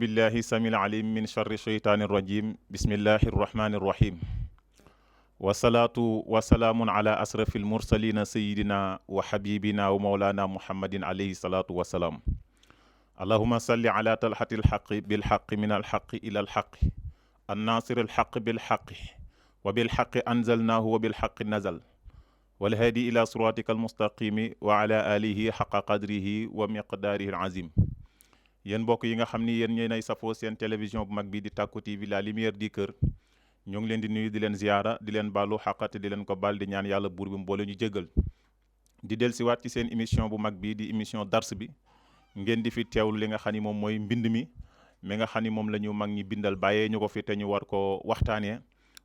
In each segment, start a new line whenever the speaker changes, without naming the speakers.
بالله السميع العليم من شر الشيطان الرجيم بسم الله الرحمن الرحيم والصلاة والسلام على أشرف المرسلين سيدنا وحبيبنا ومولانا محمد عليه الصلاة والسلام اللهم صل على طلحة الحق بالحق من الحق إلى الحق الناصر الحق بالحق وبالحق أنزلناه وبالحق نزل والهادي إلى صراطك المستقيم وعلى آله حق قدره ومقداره العظيم yéen mbokk yi nga xam ni yéen ñeenay safoo seen télévision bu mag bi di Tacko TV la lumière du cœur ñoo ngi leen di nuyu di leen ziyaara di leen baalu xaqate di leen ko baal di ñaan yàlla buur bi mboole ñu jégal di dellusiwaat ci seen émission bu mag bi di émission dars bi ngeen di fi teewlu li nga xam ni moom mooy mbind mi nga xam ni moom la ñu mag ñi bindal bàyyee ñu ko fi te ñu war koo waxtaanee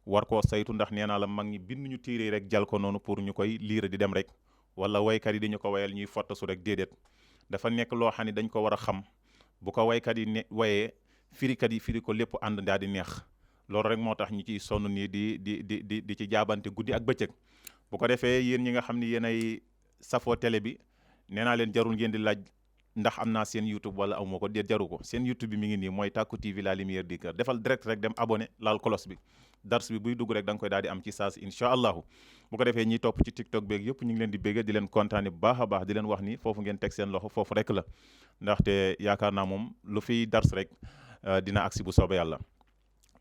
war koo saytu ndax nee naa la mag ñi bind ñu téere rek jal ko noonu pour ñu koy liire di dem rek wala waykat yi dañu ko wayal ñuy fottasu rek déedéet dafa nekk loo xam ne dañ ko war a xam bu ko waykat yi ne wayee firikat yi firi ko lépp ànd daal di neex loolu rek moo tax ñu ciy sonn nii di ci jaabante guddi ak bëccëg bu ko defee yéen ñi nga xam ni yéen ay safoo télé bi nee naa leen jarul ngeen di laaj ndax am naa seen YouTube wala amoo ko déet jaru ko seen YouTube bi mi ngi nii mooy Tacko TV la lumière du cœur defal direct rek dem abonné laal kolos bi dars bi buy dugg rek da nga koy daal di am ci saas incha allahu bu ko defee ñiy topp ci TikTok beeg yëpp ñu ngi leen di bégge di leen kontaane bu baax a baax di leen wax ni foofu ngeen teg seen loxo foofu rek la ndaxte yaakaar naa moom lu fiy dars rek dina agsi bu soobee yàlla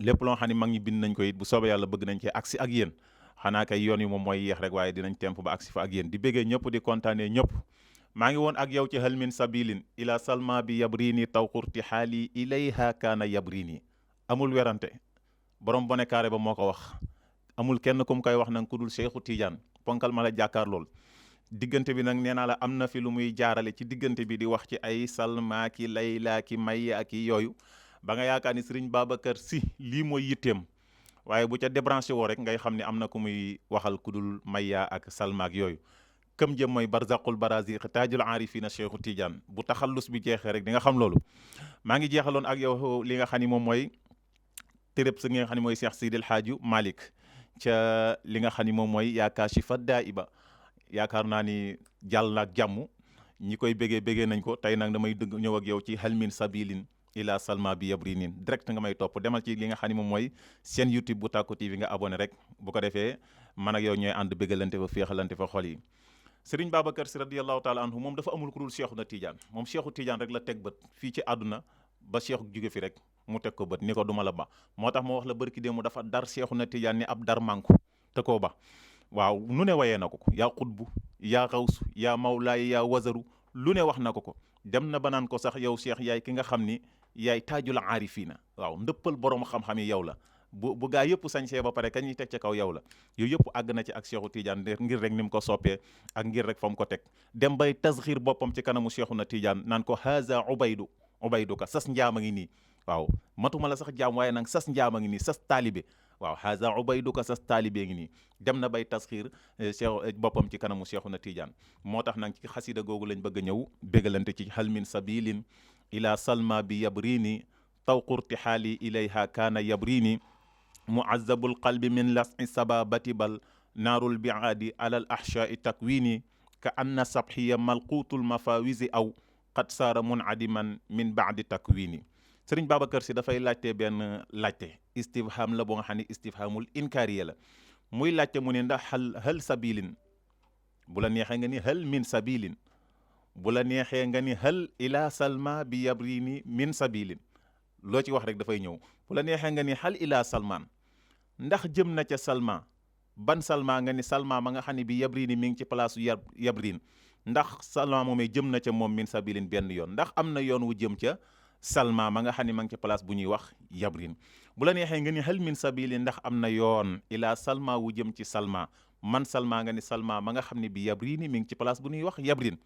lépp loo xam ne mag ñi bind nañ ko it bu soobee yàlla bëgg nañ cee agsi ak yéen xanaa kay yoon yi moom mooy yeex rek waaye dinañ temp ba agsi fa ak yéen di béggee ñëpp di kontaanee ñëpp maa ngi woon ak yow ci hal min sabilin ila salma bi yabrini tawqurti xaali ilayha kaana yabrini amul werante borom bone kaare ba moo ko wax amul kenn ku mu koy wax nag ku dul Cheikhu Tidiane ponkal ma la jàkkaar lool diggante bi nag nee naa la am na fi lu muy jaarale ci diggante bi di wax ci ay salma ki layla ki mayya ki yooyu ba nga yaakaar ni Sëriñ Babacar Si lii mooy yitteem waaye bu ca débranché woo rek ngay xam ne am na ku muy waxal ku dul mayya ak salma ak yooyu këm jëm mooy barzaqul baraziq taajul aarifina Cheikhu Tidiane bu taxallus bi jeexee rek di nga xam loolu maa ngi jeexaloon ak yow li nga xam ni moom mooy tërëb sa nga xam ne mooy Cheikh Sidil Hadji Malick ca li nga xam ni moom mooy yaa kaashifa daa'iba yaakaar naa ni jàll na ak jàmm ñi koy bégee nañ ko tey nag damay dëgg ñëw ak yow ci hal min sabilin ila salma bi yabrinin direct nga may topp demal ci li nga xam ni moom mooy seen YouTube bu Tacko TV nga abonné rek bu ko defee man ak yow ñooy ànd bégalante fa féexalante fa xol yi Sëriñ Babacar Si radiyallahu taala anhu moom dafa amul ku dul Cheikhu na Tidiane moom Cheikhu Tidiane rek la teg bët fii ci àdduna ba Cheikhu jóge fi rek mu teg ko bët ni ko duma la ba moo tax moo wax la barki démb dafa dar Cheikhu na Tidiane ni ab dar manku te koo ba waaw nu ne wayee na ko yaa xutbu yaa xawsu yaa mawlaay yaa wazaru lu ne wax na ko dem na ba naan ko sax yow Cheikh yaay ki nga xam ni yaay taajul aarifiina waaw ndëppal borom xam-xam yi yow la bu gaa yëpp sañsee ba pare kañ ñuy teg ca kaw yow la yooyu yëpp àgg na ci ak Cheikhu Tidiane ngir rek ni mu ko soppee ak ngir rek fa mu ko teg dem bay tasxiir boppam ci kanamu Cheikhu na Tidiane naan ko haza ubayduka sas njaam a ngi nii waaw matuma la sax jaam waaye nag sas njaam a ngi nii sas taalibe waaw haza ubayduka sas taalibe ngi nii dem na bay tasxiir Cheikh boppam ci kanamu Cheikhu na Tidiane moo tax nag ci xasida googu lañ bëgg a ñëw bégalante ci hal min sabilin ila salma bi yabrini tawqurti xaali ilayha kaana yabrini muazabul qalbi min lasi sababati bal naarul biaadi ala al ahshaai takwini ka anna sabxiya malquutul mafawisi aw qad saara munadiman min baadi takwini Sëriñ Babacar Si dafay laajte benn laajte istifham la boo nga xam ne istifhamul inkaariya la muy laajte mu ne ndax hal sabilin bu la neexee nga ni hal min sabilin bu la neexee nga ni hal ila salma bi yabrini min sabilin loo ci wax rek dafay ñëw bu la neexee nga ni hal ila salman ndax jëm na ca salma ban salma nga ni salma ma nga xam ne bi yabrini mi ngi ci place yabrin ndax salma moomee jëm na ca moom min sabilin benn yoon ndax am na yoon wu jëm ca salma ma nga xam ne ma ngi ci place bu ñuy wax yabrin bu la neexee nga ni hal min sabilin ndax am na yoon ila salma wu jëm ci salma man salma nga ni salma ma nga xam ne bi yabrini mi ngi ci place bu ñuy wax yabrin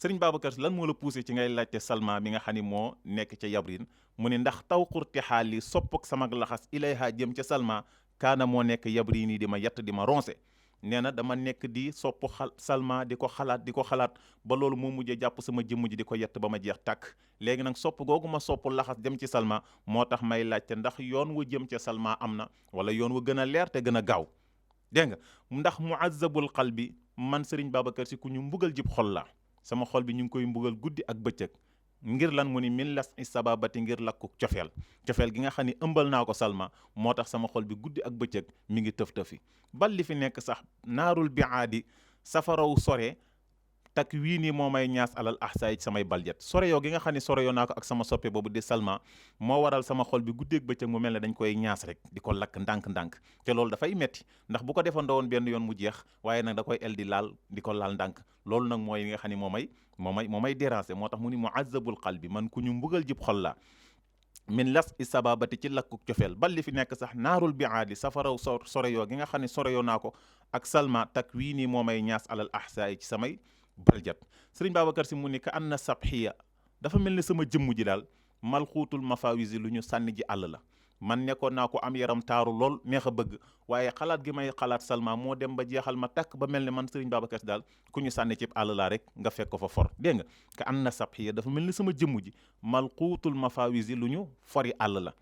Sëriñ Babacar lan moo la poussé ci ngay laajte salma mi nga xam ni moo nekk ca yabrin mu ne ndax taw xurti xaali soppok sama laxas ilayha jëm ca salma kaana moo nekk yabrini di ma yett di ma ronse nee na dama nekk di sopp salma di ko xalaat ba loolu moo mujjee jàpp sama jëmm ji di ko yett ba ma jeex tàkk léegi nag sopp googu ma sopp laxas jëm ci salma moo tax may laajte ndax yoon wu jëm ca salma am na wala yoon wu gën a leer te gën a gaaw dégg nga ndax muazabul qalbi man Sëriñ Babacar Si ku ñu mbugal jib xol la sama xol bi ñu ngi koy mbugal guddi ak bëccëg ngir lan mu ni min las i sababati ngir lakkuk cofeel gi nga xam ni ëmbal naa ko Salma moo tax sama xol bi guddi ak bëccëg mi ngi tëf-tëfi bal li fi nekk sax naarul bi aadi safaraw sore tak wii nii moo may ñaas alal ahsaay ci samay baljet sore yoo gi nga xam ne sore yoo naa ko ak sama soppe boobu di Salma moo waral sama xol bi guddeeg bëccëg mu mel ne dañ koy ñaas rek di ko lakk ndànk-ndànk te loolu dafay metti ndax bu ko defandoo woon benn yoon mu jeex waaye nag da koy el di laal di ko laal ndànk loolu nag mooy li nga xam ne moo may déranger moo tax mu ni muazzabul qalbi man ku ñu mbugal jib xol la min las i sababati ci lakkuk cofeel bal li fi nekk sax naarul bi aadi safaraw sore yoo gi nga xam ne sore yoo naa ko ak Salma tak wii nii moo may ñaas alal ahsaay ci samay baljat sëriñ Babacar Si mu ni ka anna sabxiya dafa mel ni sama jëmm ji daal malxuutul mafawisi lu ñu sànni ji àll la man nekkoon naa ko am yaram taaru lool neex a bëgg waaye xalaat gi may xalaat Salma moo dem ba jeexal ma takk ba mel ne man sëriñ Babacar Si daal ku ñu sànni ci àll laa rek nga fekk ko fa for dégg nga ka anna sabxiya dafa mel ni sama jëmm ji malxuutul mafawisi lu ñu fori àll la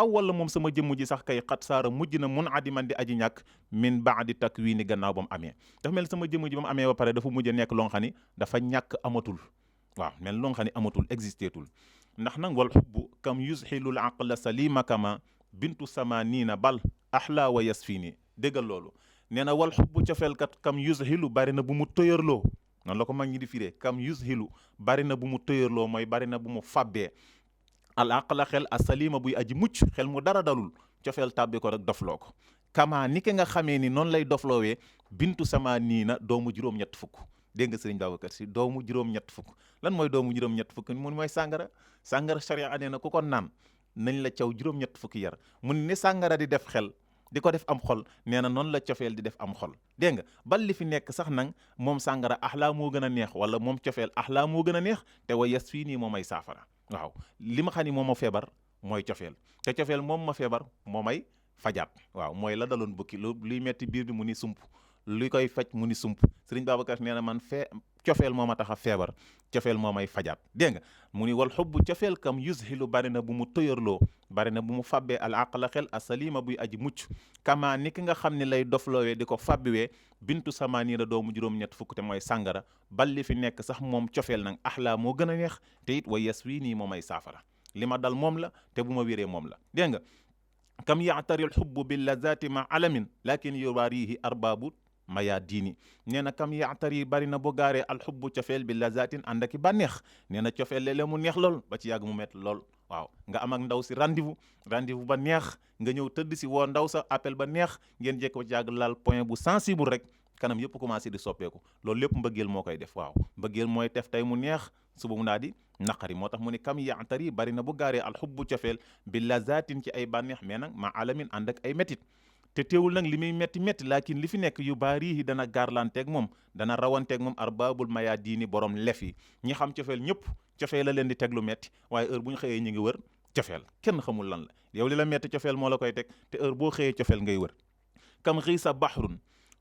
aw wala moom sama jëmm ji sax kay xat saara mujj na mun adiman di aji ñàkk min baadi takwiini gannaaw ba mu amee dafa mel sama jëmm ji ba mu amee ba pare dafa mujj a nekk loo xam ni dafa ñàkk amatul waaw mel loo xam ni amatul existeetul ndax nag wal xubbu kam yuzxilul aqla salima kama bintu samanina bal ahla wa yasfini déggal loolu nee na wal xubbu cofeelkat kam yuzxilu bari na bu mu tëyërloo noonu la ko mag ñi di firee kam yuzxilu bari na bu mu tëyërloo mooy bari na bu mu fabbee al aqla xel a salima buy aji mucc xel mu dara dalul cofeel tàbbi ko rek dofloo ko kama ni ki nga xamee ni noonu lay dofloowee bintu sama nii na doomu juróom-ñett fukk dégg nga sëriñ Babacar Si doomu juróom-ñett fukk lan mooy doomu juróom-ñett fukk mun mooy sàngara sharia nee na ku ko naan nañ la caw juróom-ñett fukki yar mun ni sàngara di def xel di ko def am xol nee na noonu la cofeel di def am xol dégg nga bal li fi nekk sax nag moom sàngara axlaa moo gën a neex wala moom cofeel axlaa moo gën a neex te wa yes fii nii moo may saafara waaw li ma xam ni moom ma feebar mooy cofeel te cofeel moom ma feebar moo may fajaat waaw mooy la daloon bukki luy metti biir bi mu ni sump luy koy faj mu ni sump sëriñ Babacar nee na man cofeel moo ma tax a feebar cofeel moo may fajaat dégg nga mu ni wal xubbu cofeel kam yuzhilu bari na bu mu tëyërloo bari na bu mu fabbee al aqla xel a salima buy aji mucc kama ni ki nga xam ne lay dofloowee di ko fabbiwee bintu samaani la doomu juróom-ñett fukk te mooy sàngara bal li fi nekk sax moom cofeel nag axlaa moo gën a neex te it wa yes wii nii moo may saafara li ma dal moom la te bu ma wéree moom la dégg nga kam yaatari al xubbu bil lazati ma alamin lakin yubaarihi arbaabu maya diini nee na kam yaatar yi bari na bu gaaree alxubbu cofeel bi lazatin ànd aki bànneex nee na cofeel léeg-léeg mu neex lool ba ci yàgg mu met lool waaw nga am ak ndaw si rendez-vous ba neex nga ñëw tëdd si woo ndaw sa appel ba neex ngeen jekk ba ci yàgg laal point bu sensible rek kanam yëpp commencé di soppeeku loolu lépp mbëggeel moo koy def waaw mbëggeel mooy def tey mu neex suba mu daal di naqari moo tax mu ni kam yaatar yi bari na bu gaaree alxubbu cofeel bi lazatin ci ay bànneex mais nag ma alamin ànd ak ay métit te teewul nag li muy métti laakin li fi nekk yu baarihi dana gaarlanteeg moom dana rawanteeg moom arbaabul maya diini borom lef yi ñi xam cofeel ñëpp cofeel la leen di teg lu metti waaye heure bu ñu xëyee ñu ngi wër cofeel kenn xamul lan la yow li la metti cofeel moo la koy teg te heure boo xëyee cofeel ngay wër kam xiisa bahrun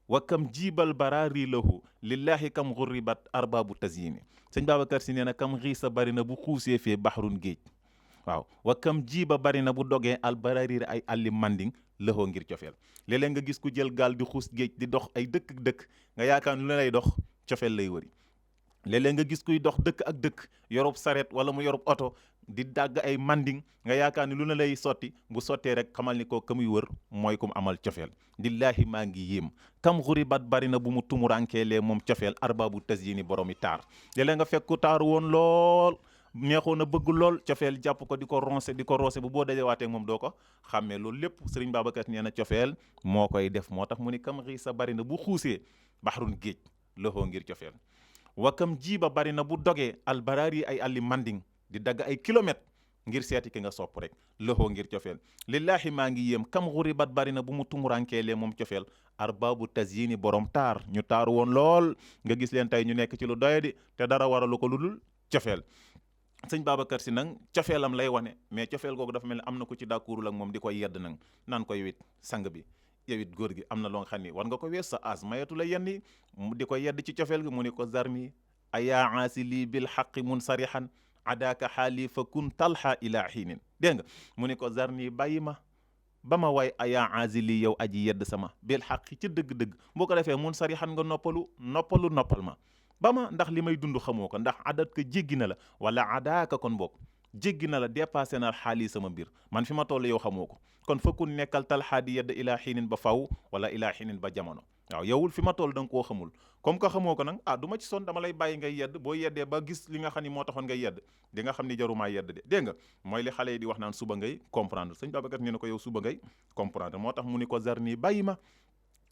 wa kam jiibal baraari lahu lillahi kam xurribat arbaabu tasyini sëñ Babacar Si nee na kam xiisa bari na bu xuusee fee bahrun géej waaw wa kam jiiba bari na bu dogee al baraari ay alli manding lëxoo ngir cofeel léeg-léeg nga gis ku jël gaal di xuus géej di dox ay dëkk ak dëkk nga yaakaar lu ne lay dox cofeel lay wëri léeg-léeg nga gis kuy dox dëkk ak dëkk yorub saret wala mu yorub oto di dàgg ay manding nga yaakaar ni lu ne lay sotti bu sottee rek xamal ni ko ka muy wër mooy kum amal cofeel lillaahi maa ngi yéem kam xuribat bari na bu mu tumurankeelee moom cofeel arbaabu tasyini boromi taar léeg-léeg nga fekk ku taaru woon lool neexoon a bëgg lool cofeel jàpp ko di ko roose bu boo dajewaatee moom doo ko xàmmee loolu lépp sëriñ Babacar nee na cofeel moo koy def moo tax mu ni kam xiisa bari na bu xuusee baxrun géej loxoo ngir cofeel wa kam jiiba bari na bu dogee albaraari ay alli manding di dagg ay kilomètres ngir seeti ki nga sopp rek loxoo ngir cofeel lillaahi maa ngi yéem kam xuribat bari na bu mu tumurankeelee moom cofeel arbaabu tasyini borom taar ñu taaru woon lool nga gis leen tey ñu nekk ci lu doyadi te dara waralu ko lu dul cofeel sëñ Babacar Si nag cofeelam lay wane mais cofeel googu dafa mel ni am na ko ci d'accordul ak moom di koy yedd nag naan koy wit sang bi yow it góor gi am na loo xam ni war nga ko wees sa as mayatu la yenni di ko yedd ci cofeel gi mu ni ko zarmi ayaa aasili bil xaqi munsarihan adaka xaali fa kun talha ila xiinin dégg nga mu ni ko zarni bàyyi ma ba ma way ayaa aasili yow aji yedd sama bil xaqi ci dëgg-dëgg boo ko defee munsarihan nga noppal ma ba ma ndax li may dund xamoo ko ndax adat ka jéggi na la wala adaaka kon bokk jéggi na la dépassé na xaali sama mbir man fi ma toll yow xamoo ko kon fakkun nekkal talxaadi yedd ilaa xiinin ba faw wala ilaa xiinin ba jamono waaw yowul fi ma toll da nga koo xamul comme que xamoo ko nag du ma ci son dama lay bàyyi ngay yedd boo yeddee ba gis li nga xam ni moo taxoon ngay yedd di nga xam ni jarumaa yedd de dégg nga mooy li xale yi di wax naan suba ngay comprendre sëñ Babacar ñu ne ko yow suba ngay comprendre moo tax mu ni ko zar nii bàyyi ma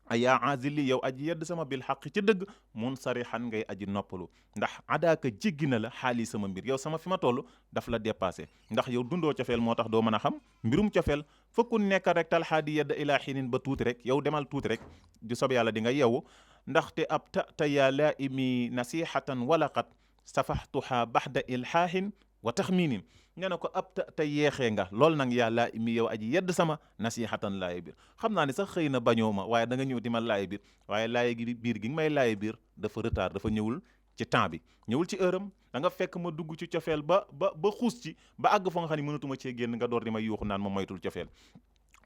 ayaa azili yow aji yedd sama bil xaq ci dëgg mun sari xan ngay aji noppalu ndax adaaka jéggi na la xaali sama mbir yow sama fi ma toll daf la dépassé ndax yow dundoo cofeel moo tax doo mën a xam mbirum cofeel fëkkun nekk rek talxaadi yedd ilaa xinin ba tuuti rek yow demal tuuti rek di sob yàlla di nga yeewu ndaxte ab ta yaa laa imi nasihatan walaqat safaxtuhaa baxda ilhaahin wa taxminin nga ne ko ab ta yeexee nga lool nag yàlla mi yow aji yedd sama nasihatan laaye biir xam naa ne sax xëy na bañoo ma waaye da nga ñëw di ma laaye biir waaye laaye gi biir gi nga may laaye biir dafa retard dafa ñëwul ci temps bi ñëwul ci heure am da nga fekk ma dugg ci cofeel ba xuus ci ba àgg fa nga xam ne mënatuma cee génn nga door di ma yuuxu naan ma moytul cofeel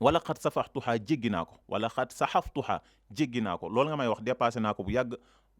wala xat safaxtuxaa jéggi naa ko wala xat saxaftuxaa jéggi naa ko loolu nga may wax dépassé naa ko bu yàgg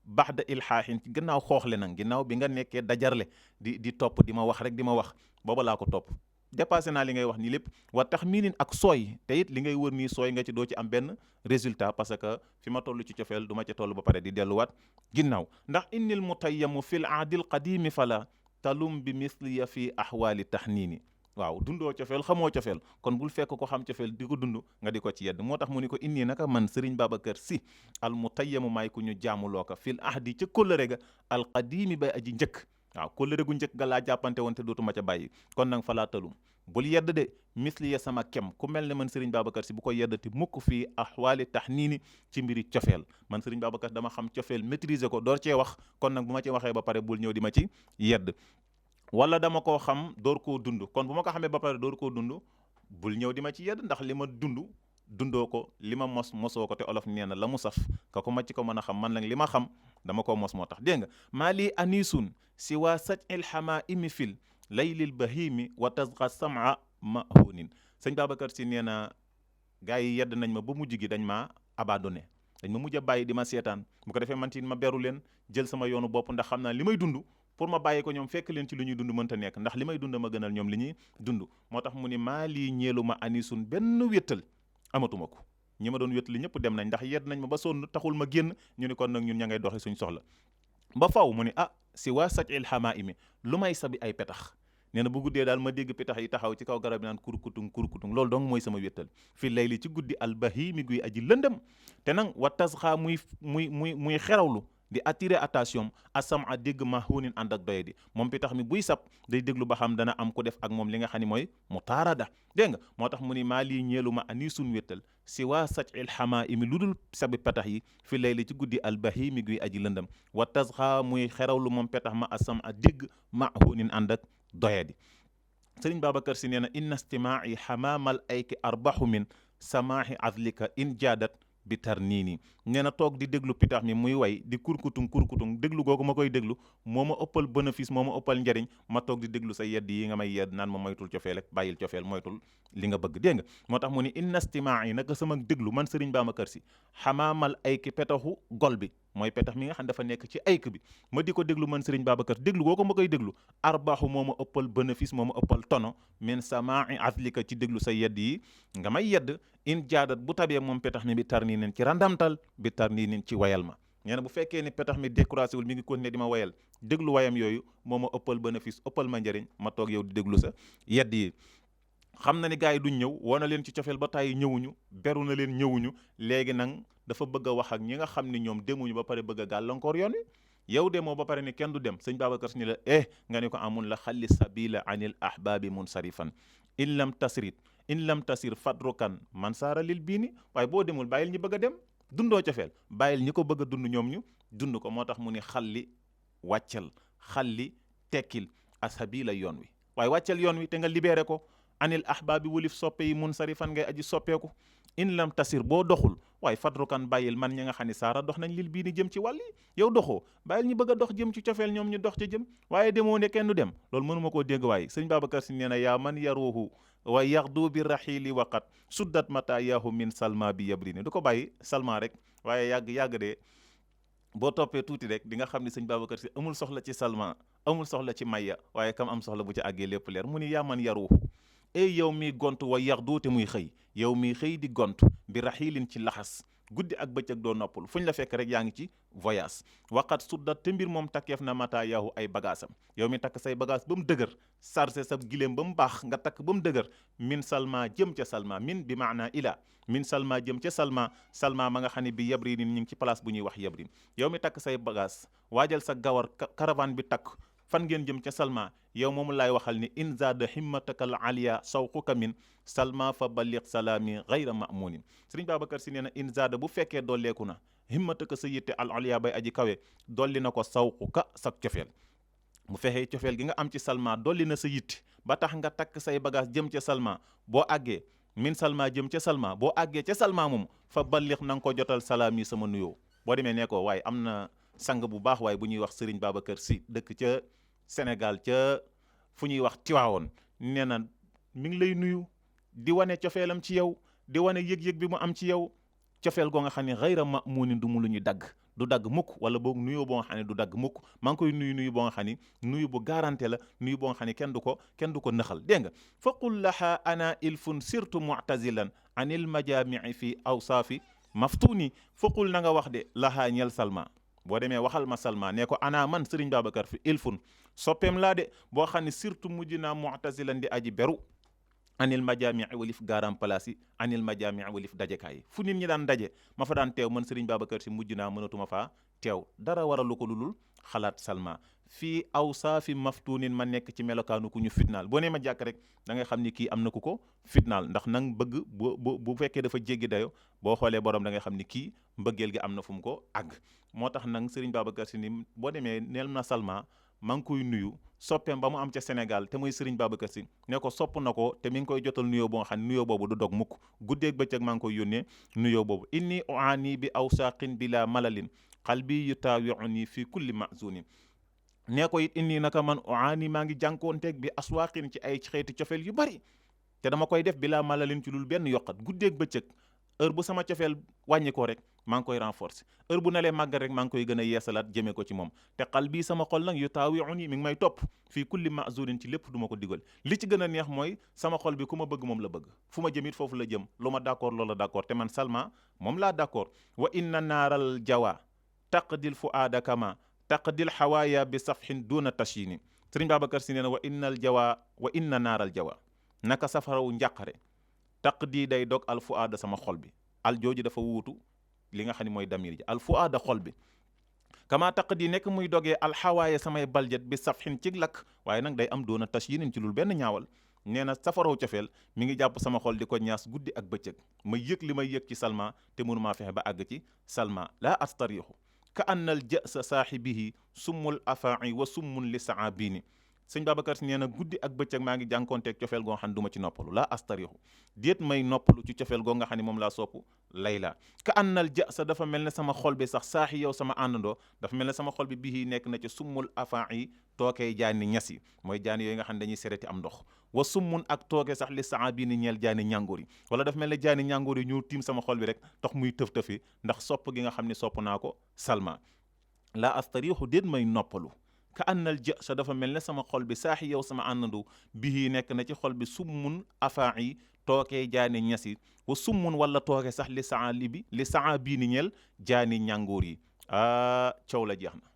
baxda ilhaahin ci gannaaw xooxle nag ginnaaw bi nga nekkee dajarle di topp di ma wax rek di ma wax booba laa ko topp dépassé naa li ngay wax nii lépp wa tax miinin ak sooy te it li ngay wër nii sooy nga ci doo ci am benn résultat parce que fi ma toll ci cofeel du ma ci toll ba pare di delluwaat ginnaaw ndax innil mutayyamu fil ahdil qadimi fala talum bi misliya fi ahwaali tahniini waaw dundoo cofeel xamoo cofeel kon bul fekk ko xam cofeel di ko dund nga di ko ci yedd moo tax mu ni ko inni naka man Serigne Babacar Sy al mutayyamu maay ku ñu jaamuloo ko fil ahdi ca kóllëre ga al qadimi bay aji njëkk waaw kóllëre gu njëkk ga laa jàppante woon te dootuma ca bàyyi kon nag falaa talum bul yedd de misli ya sama kem ku mel ne man Serigne Babacar Sy bu ko yeddati mukk fii ahwaali tahniini ci mbiri cofeel man Serigne Babacar dama xam cofeel maîtriser ko door cee wax kon nag bu ma ci waxee ba pare bul ñëw di ma ci yedd wala dama koo xam door koo dund kon bu ma ko xamee ba pare door koo dund bul ñëw di ma ci yedd ndax li ma dundoo ko li ma mosoo ko te olof nee na la mu saf ka ko ma ci ko mën a xam man nag li ma xam dama koo mos moo tax dégg nga maa lii anisun si waa saj il xamaa imi fil laylil bahimi wa tasqa sama mahunin sëñ Babacar Sy nee na gars yi yedd nañ ma ba mujj gi dañ maa abandonné dañ ma mujj a bàyyi di ma seetaan bu ko defee man ci ma beru leen jël sama yoonu bopp ndax xam naa li may dund pour ma bàyyi ko ñoom fekk leen ci lu ñuy dund mënta nekk ndax li may dund ma gënal ñoom li ñuy dund moo tax mu ni maa lii ñeelu ma anisun benn wéttal amatuma ko ñi ma doon wéttali ñëpp dem nañ ndax yedd nañ ma ba sonn taxul ma génn ñu ni kon nag ñun ña ngay doxi suñ soxla ba faw mu ni si waa saj il xamaa imi lu may sabi ay petax nee na bu guddee daal ma dégg petax yi taxaw ci kaw garab yi naan kurkutung loolu donc mooy sama wéttal fi layli ci guddi albahimi guy aji lëndëm te nag wa tasxaa muy xerawlu di attirer attention asam a dégg mahunin ànd ak doye di moom pitax mi buy sab day déglu ba xam dana am ku def ak moom li nga xam ne mooy mu taarada dégg nga moo tax mu ni maa lii ñeelu ma ani sun wéttal si waa saj il xamaa imi lu dul sabi petax yi fi layli ci guddi albahimi guy aji lëndëm wa tasxaa muy xerawlu moom petax ma asam a dégg mahunin ànd ak doye di Sëriñ Babacar Sy nee na inna istimaa'i xamaamal ayki arbaxu min samaahi azlika in jaadat bi tar nii nee na toog di déglu pitax mi muy way di kurkutung déglu googu ma koy déglu moo ma ëppal bénéfice moo ma ëppal njariñ ma toog di déglu sa yedd yi nga may yedd naan ma moytul cofeel ak bàyyil cofeel moytul li nga bëgg dégg nga moo tax mu ni inna istimaa yi naka sama déglu man Serigne Babacar Sy xamaamal ayki petaxu gol bi mooy petax mi nga xam dafa nekk ci ayk bi ma di ko déglu man Serigne Babacar déglu googu ma koy déglu arbaxu moo ma ëppal bénéfice moo ma ëppal tono min samaa'i azlika ci déglu sa yedd yi nga may yedd in jaadat bu tabee moom petax mi bi tar nii nen ci randamtal bi tar nii nen ci wayal ma nee na bu fekkee ni petax mi découragé wul mi ngi continuer di ma wayal déglu wayam yooyu moo ma ëppal bénéfice ëppal ma njëriñ ma toog yow di déglu sa yedd yi xam na ni gars yi duñ ñëw woo na leen ci cofeel ba tàyyi ñëwuñu beru na leen ñëwuñu léegi nag dafa bëgg a wax ak ñi nga xam ni ñoom demuñu ba pare bëgg a gàllankoor yoon wi yow demoo ba pare ni kenn du dem sëñ Babacar Sy ni la nga ni ko amun la xalli sabila anil ahbabi munsarifan in lam tasir fadrukan man saara lil bii ni waaye boo demul bàyyil ñi bëgg a dem dundoo cofeel bàyyil ñi ko bëgg a dund ñoom ñu dund ko moo tax mu ni xalli wàccal xalli tekkil asabila yoon wi waaye wàccal yoon wi te nga libéré ko anil ahbaabi wulif soppe yi munsarifan ngay aji soppeeku in lam tasir boo doxul waaye fadrukan bàyyil man ñi nga xam ne saara dox nañ lil bii ni jëm ci wàlli yow doxoo bàyyil ñi bëgg a dox jëm ci cofeel ñoom ñu dox ca jëm waaye demoo ne kenn du dem loolu mënuma koo dégg waaye sëñ Babacar Sy nee na yaa man yaruhu wa yaxdu bi raxiili waqat suddat matayaahu min salma bi yabrini du ko bàyyi salma rek waaye yàgg de boo toppee tuuti rek di nga xam ni sëñ Babacar Si amul soxla ci Salma, amul soxla ci Mayya, waaye kam am soxla bu ci àggee lépp leer mu ni yaa man yaruuxu ey yow miy gont wa yax duute muy xëy, yow miy xëy di gont bi raxiilin ci laxas guddi ak bëccëg doo noppul fu ñu la fekk rek yaa ngi ci voyage. waqat suddat te mbir moom takkeef na mata yaahu ay bagaasam, yow mi takk say bagage ba mu dëgër, sarse sa giléem ba mu baax nga takk ba mu dëgër, min Salma jëm ca Salma, min bi maana ila, min Salma jëm ca Salma, Salma ma nga xam ne bi yabrin ñu ngi ci place bu ñuy wax yabrin. yow mi takk say bagage waajal sa gawar caravane bi takk, fan ngeen jëm ca Salma, yow moomu laay waxal ni in zaada himmataka al aliya sawquka min Salma fa balligh salaami gayra mamunin. Sëriñ Babacar Si nee na in zaada bu fekkee dolleeku na himmataka sa yitte al aliya bay aji kawe, dolli na ko sawquka sak cofeel. bu fexee cofeel gi nga am ci Salma dolli na sa yitte ba tax nga takk say bagage jëm ca Salma, boo àggee min Salma jëm ca Salma, boo àggee ca Salma moom fa balligh na nga ko jotal salaami sama nuyoo. boo demee nee ko waaye am na sang bu baax waaye bu ñuy wax Sëriñ Babacar Si dëkk ca Sénégal ca fu ñuy wax Tiwaawoon, nee na mi ngi lay nuyu di wane cofeelam ci yow, di wane yëg-yëg bi mu am ci yow, cofeel goo nga xam ne xayra mamunin du mu lu ñuy dagg, du dagg mukk, wala boog nuyoo boo nga xam ne du dagg mukk. maa ngi koy nuyu boo nga xam ne nuyu bu garanté la, nuyu boo nga xam ne kenn du ko nëxal. dégg nga fa qul laha ana ilfun sirtu mu'tazilan anil majamii fi awsaafi maftuni. fa qul na nga wax de laha ñel Salma, boo demee waxal ma Salma ne ko ana man Sëriñ Babacar fi ilfun soppeem laa de boo xam ne surtout mujj naa mu'tazilan di aji beru anil majami walif garam place yi, anil majami walif dajekaay yi, fu nit ñi daan daje ma fa daan teew man Sëriñ Babacar Si mujj naa mënatuma faa teew. dara waralu ko lulul xalaat Salma fii aw saafi maftunin ma nekk ci melokaanu ku ñu fitnaal. boo nee ma jàkk rek da ngay xam ni kii am na ku ko fitnaal, ndax nang bëgg bu fekkee dafa jéggi dayo boo xoolee borom da ngay xam ni kii mbëggeel gi am na fu mu ko àgg. moo tax nag Sëriñ Babacar Si ni boo demee neel na Salma maa ngi koy nuyu soppeem ba mu am ca Sénégal te muy Sëriñ Babacar Si, ne ko sopp na ko te mi ngi koy jotal nuyoo boo nga xam ne nuyoo boobu du dog mukk, guddeeg bëccëg maa ngi koy yónnee nuyoo boobu. inni uani bi awsaqin bila malalin qalbi yutaawiuni fi kulli mazunin. nee ko it inni naka man uani maa ngi jànkoonteeg bi aswaqin ci ay xeeti cofeel yu bari, te dama koy def bila malalin ci lul benn yokkat, guddeeg bëccëg heure bu sama cofeel wàññi ko rek maa ngi koy renforcer, heure bu nalee màggal rek maa ngi koy gën a yeesalaat jëmee ko ci moom. te xal bii sama xol nag yu taawiuni mi ngi may topp fii kulli mazurin ci lépp du ma ko digal. li ci gën a neex mooy sama xol bi ku ma bëgg moom la bëgg, fu ma jëm it foofu la jëm, lu ma d'accord loola d'accord, te man Salma moom laa d'accord. wa inna naaral jawa taqdil fuaada kama taqdil xawaaya bi safhin duna tashini. Sëriñ Babacar Si nee na wa inna naaral jawa naka safarawu njàqare taqdi day dog al fuaada sama xol bi, al jooju dafa wuutu li nga xam ne mooy damir ji al fuaada xol bi, kama taqdi nekk muy dogee alxawaaye samay baljet bi safhin ci lakk, waaye nag day am doona tashyinin ci lul benn ñaawal. nee na safaraw cofeel mi ngi jàpp sama xol di ko ñaas guddi ak bëccëg, ma yëg li may yëg ci Salma te mënumaa fexe ba àgg ci Salma. laa astarixu ka annal jësa saaxibihi summul afaa'i wa summun li saabini. sëñ Babacar Si nee na guddi ak bëccëg maa ngi jànkoonteeg cofeel goo nga xam ne du ma ci noppalu. laa astarixu déet may noppalu ci cofeel goo nga xam ne moom laa sopp layla. ka annal jësa dafa mel ne sama xol bi sax saaxi yow sama àndandoo, dafa mel ne sama xol bi bii nekk na ci summul afaa'i tookee jaani ñas yi, mooy jaani yooyu nga xam ne dañuy sereti am ndox, wa summun ak tooke sax li saabini ñeel jaani ñàngoor yi, wala dafa mel ne jaani ñàngoor yi ñu tiim sama xol bi rek tax muy tëf-tëfi ndax sopp gi nga xam ne sopp naa ko Salma. laa astarixu déet may noppalu ka annal jë sa dafa mel ne sama xol bi saaxi yow sama àndandu bii nekk na ci xol bi summun afaa'i tookee jaani ñasi, wa summun wala tooke sax li saa bii ni ñeel jaani ñàngoor yi. coow la jeex na.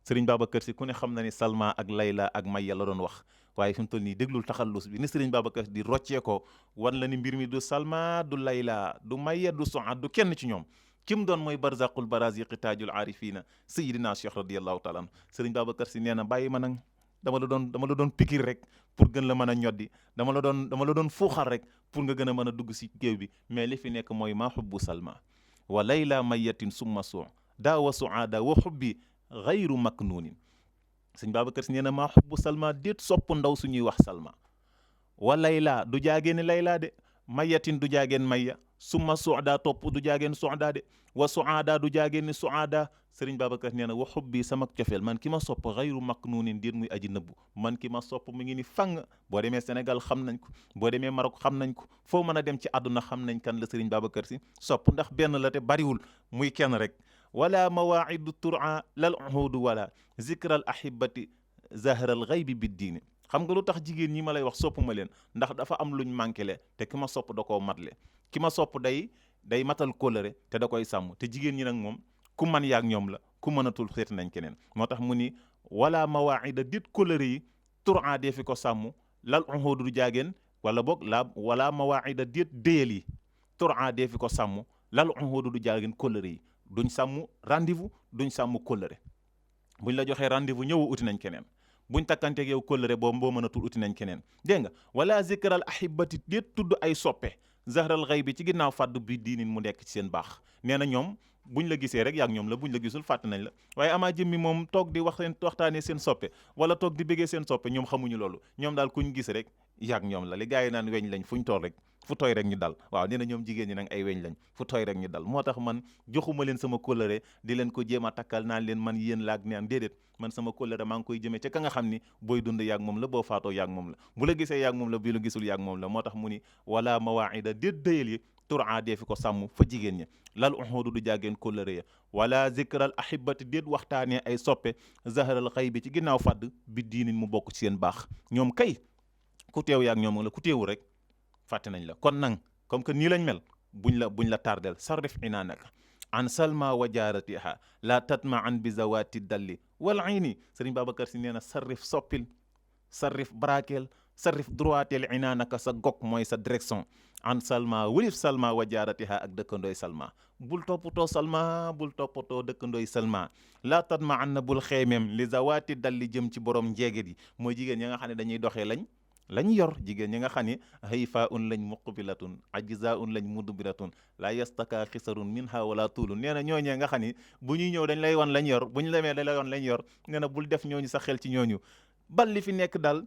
Sëriñ Babacar Si ku ne xam na ni Salma ak Layla ak Mayya la doon wax, waaye fi mu toll nii déglul taxallus bi ni Sëriñ Babacar Si di roccee ko wan la ni mbir mi du Salma du Layla du Mayya du Suad du kenn ci ñoom. kim doon mooy barzaqul baraziqi taajul aarifina sayidina Cheikh radiallahu taala anhu. Sëriñ Babacar Si nee na bàyyi ma nag dama la doon pikir rek pour gën la mën a ñoddi, dama la doon fuuxal rek pour nga gën a mën a dugg si géew bi, mais li fi nekk mooy maa xubbu Salma wa Layla mayyatin summa suu daa wa suaada wa xubbi gayru maknuunin. Sëñ Babacar Si nee na maa xubbu Salma déet sopp ndaw suñuy wax Salma, wa Layla du jaageen Layla de, mayyatin du jaageen Mayya, summa suada topp du jaageen suada de, wa suada du jaageen ni suada. Sëriñ Babacar nee na wa xubbi sama cofeel man ki ma sopp gayru maknuunin déet muy aji nëbbu, man ki ma sopp mu ngi ni fang. boo demee Sénégal xam nañ ko, boo demee Maroc xam nañ ko, foo mën a dem ci àdduna xam nañ kan la Sëriñ Babacar Si sopp, ndax benn la te bariwul muy kenn rek. wala mawaidu tura lal uhudu wala zikral ahibati zahral ghaybi biddiini xam nga lu tax jigéen ñi ma lay wax sopp ma leen ndax dafa am luñ manqué le te ki ma sopp da koo matle ki ma sopp day matal kóllëre te da koy sàmm te jigéen ñi nag moom ku man yaag ñoom la ku mënatul seeti nañ keneen moo tax mu ni wala mawaida dit kóllëre yi tura dee fi ko sàmm lal uhudu du jaageen wala boog wala mawaida dit déyal yi tura dee fi ko sàmm lal uhudu du jaageen kóllëre yi duñ sàmm rendez-vous duñ sàmm kóllëre buñ la joxee rendez-vous ñëw uti nañ keneen buñ takkanteeg yow kóllëre boobu boo mënatul uti nañ keneen dégg nga wala zikral ahibati déet tudd ay soppe zahral xëy bi ci ginnaaw fàddu bi diinin mu nekk ci seen baax nee na ñoom buñ la gisee rek yaag ñoom la buñ la gisul fàtt nañ la waaye amaa jëmmi moom toog di waxtaanee seen soppe wala toog di bëggee seen soppe ñoom xamuñu loolu ñoom daal kuñ gis rek yaag ñoom la li gars yi naan weñ lañ fuñ tool rek fu tooy rek ñu dal waaw nee na ñoom jigéen ñi nag ay weñ lañ fu tooy rek ñu dal moo tax man joxuma leen sama kóllëre di leen ko jéem a takkal naan leen man yéen laag neen déedéet man sama kóllëre maa ngi koy jëmee ca ka nga xam ni booy dund yaag moom la boo faatoo yaag moom la bu la gisee yaag moom la bi la gisul yaag moom la moo tax mu ni wala mawaida déet dëyal yi tura dee fi ko sàmm fa jigéen ñi lal uhudu du jàggeen kóllëre ya wala zikral ahibati déet waxtaanee ay soppe zahral xëy bi ci ginnaaw fàdd bi diinin mu bokk ci seen baax ñoom kay ku teew yaag ñoom la ku teewul rek fàtte nañ la kon nang comme que nii lañ mel buñ la tardel sarrif inaanaka an salma wa jaaratiha la tatma an bi zawati dalli wal ayni sëriñ Babacar Si nee na sarrif soppil sarrif brakel sarrif droitel inaanaka sa gog mooy sa direction an salma wërif salma wa jaaratiha ak dëkkandooy salma bul toppatoo salma bul toppatoo dëkkandooy salma la tatma an na bul xeemeem li zawati dalli jëm ci borom njeege di mooy jigéen ñi nga xam ne dañuy doxee lañ yor jigéen ñi nga xam ne hayfa un lañ muqbilatun ajza un lañ mudbiratun la yastaka xisarun minha wala tuulun nee na ñooñee nga xam ne bu ñuy ñëw dañ lay wan lañ yor bu ñu demee dañ lay wan lañ yor nee na bul def ñooñu sa xel ci ñooñu bal li fi nekk daal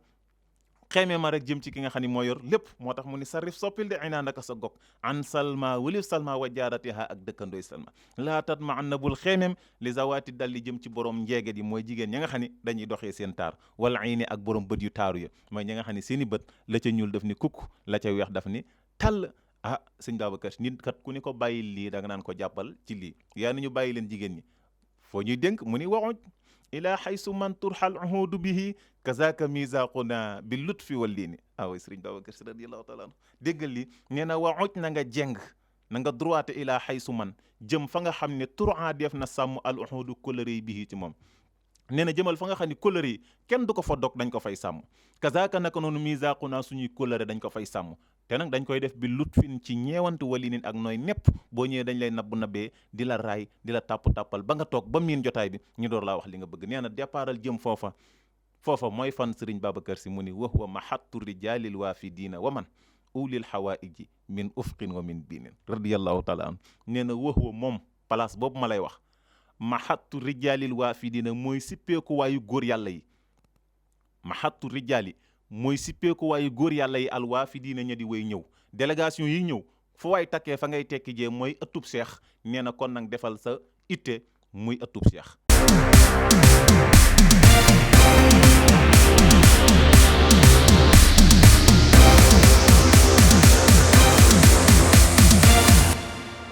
xeemee ma rek jëm ci ki nga xam ne moo yor lépp moo tax mu ni sarrif soppil de inaa naka sa gog an salma walif salma wa jaaratiha ak dëkkandooy salma laa tat ma an na bul xeemeem li zawaati dal li jëm ci borom njeege di mooy jigéen ñi nga xam ne dañuy doxee seen taar wala ayni ak borom bët yu taaru ya mooy ñi nga xam ne seen i bët la ca ñuul daf ni kukk la ca weex daf ni tàll ah sëñ Babacar nit kat ku ni ko bàyyi lii da nga naan ko jàppal ci lii yaa ni ñu bàyyi leen jigéen ñi foo ñuy dénk mu ni waxuñ ila xaysu man turxal uhudu bihi kazaka misaquna bi lutfi wal liini waaw sëriñ Babacar Si radiyallahu taala anhu déggal li nee na waxuj na nga jeng na nga droite ila xaysu man jëm fa nga xam ne turan def na sàmm al uhudu kóllëre yi bihi ci moom nee na jëmal fa nga xam ne kóllëre yi kenn du ko fa dog dañ ko fay sàmm kazaka naka noonu misaquna suñuy kóllëre dañ ko fay sàmm te nag dañ koy def bi lutfin ci ñeewantu walinin ak nooy nepp boo ñëwee dañ lay nabbee di la raay di la tàppal ba nga toog ba miin jotaay bi ñu door laa wax li nga bëgg nee na départal jëm foofa mooy fan sëriñ Babacar Si mu ni wa huwa mahattu rijalil waafidiina wa man ulil hawaiji min ufqin wa min biinin radiyallahu taala an nee na wa huwa moom place boobu ma lay wax mahattu rijalil waafidiina mooy sippeeku waayu góor yàlla yi mahattu rijali mooy sippeeku waayu góor yàlla yi alwaafidiina ña di way ñëw délégation yi ñëw fu waay takkee fa ngay tekki jee mooy ëttub seex nee na kon nag defal sa itte muy ëttub seex